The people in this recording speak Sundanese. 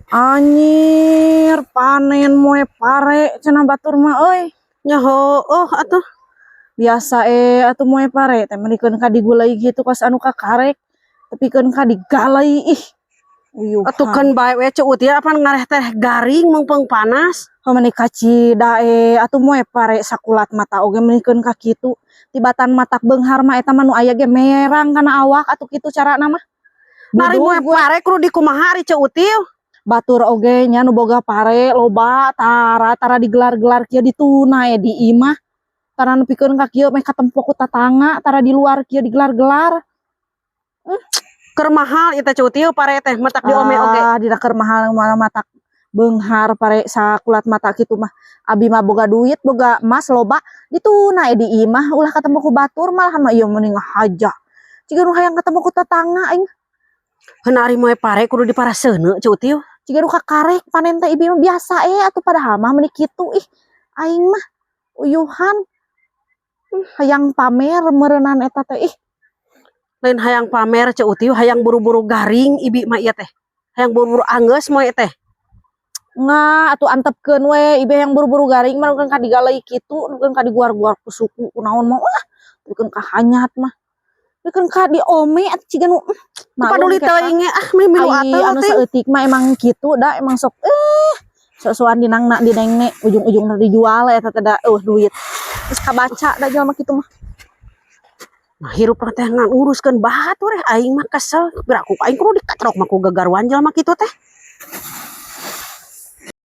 Anjir, panen moe pare cenah batur mah euy. Nya heueuh atuh. Biasa atuh moe pare teh meunikeun ka digulai gitu kos anu kakarek. Tepikeun ka digalai, ih. Uyuhan. Atuh keun bae we, Ceu Util, apan ngareh teh garing meungpeung panas. Oh, meuni kacida atuh moe pare sakulat mata oge meunikeun ka kitu. Tibatan matak beunghar mah eta mah nu aya ge merang kana awak atuh kitu carana mah. Nari Budug moe we. pare kudu dikumaha ari, Ceu Util? Batur oge nya nu boga pare loba tara tara digelar-gelar kieu, dituna di imah. Tara nepikeun ka kieu meh katempo ku tatangga, tara di luar kieu digelar-gelar. Keur mahal ieu teh, Ceu Util, pare teh matak diome oge. Ah, dina keur mahal malah matak beunghar pare sakulat mata kitu mah. Abi mah boga duit, boga emas loba, dituna di imah ulah katempo ku batur, malahan mah ieu meni ngahaja. Jiga nu hayang ketemu ku tetangga aing. Heuna ari moe pare kudu diparaseuneu, Ceu Util. Jiga nu kakarek panen teh ibi mah, biasa atuh, padahal mah meuni kitu, ih, aing mah uyuhan. Hayang pamer meureunan eta teh, ih. Lain hayang pamer, Ceu Util, hayang buru-buru garing ibi mah ieu teh. Hayang buru-buru anggeus moe teh. Nggak, atuh antepkeun we, ibi yang buru-buru garing mah nu ka digalai kitu, nu ka diguar-guar ku suku kunaon mah, wah, nu ka hanyat mah. Nu ka diome atuh ciga nu Paduli teuing ge ah, meh milu Ai ateuh anu teh. Saeutik mah emang kitu da, emang sok sok-sokan dinangna dinengne, ujung-ujungna dijual eta teh da eueuh duit. Geus kabaca da jelema kitu mah. Nah, hirup teh ngan nguruskeun batur eh, aing mah kesel. Piraku aing kudu dikatrok mah ku gagaruan jelema kitu teh.